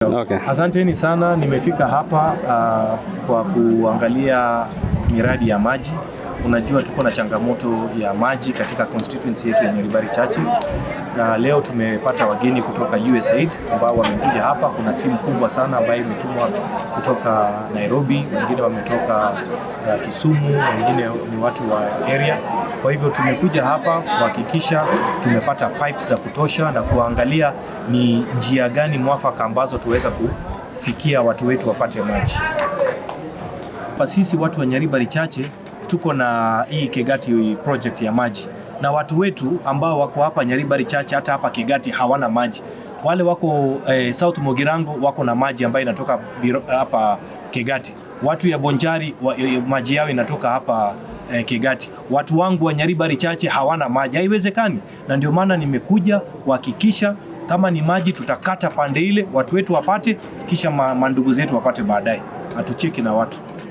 Okay. Asanteni sana, nimefika hapa kwa kuangalia miradi ya maji. Unajua tuko na changamoto ya maji katika constituency yetu ya Nyaribari Chache, na leo tumepata wageni kutoka USAID ambao wamekuja hapa. Kuna timu kubwa sana ambayo imetumwa kutoka Nairobi, wengine wametoka Kisumu, wengine ni watu wa area. Kwa hivyo tumekuja hapa kuhakikisha tumepata pipes za kutosha na kuangalia ni njia gani mwafaka ambazo tuweza kufikia watu wetu wapate maji. Kwa sisi watu wa Nyaribari Chache tuko na hii Kegati project ya maji, na watu wetu ambao wako hapa Nyaribari Chache hata hapa Kegati hawana maji. Wale wako South Mugirango wako na maji ambayo inatoka hapa Kegati. Watu ya Bonjari maji yao inatoka hapa Kegati. Watu wangu wa Nyaribari Chache hawana maji, haiwezekani. Na ndio maana nimekuja kuhakikisha kama ni maji tutakata pande ile watu wetu wapate, kisha mandugu zetu wapate baadaye. Hatucheki na watu.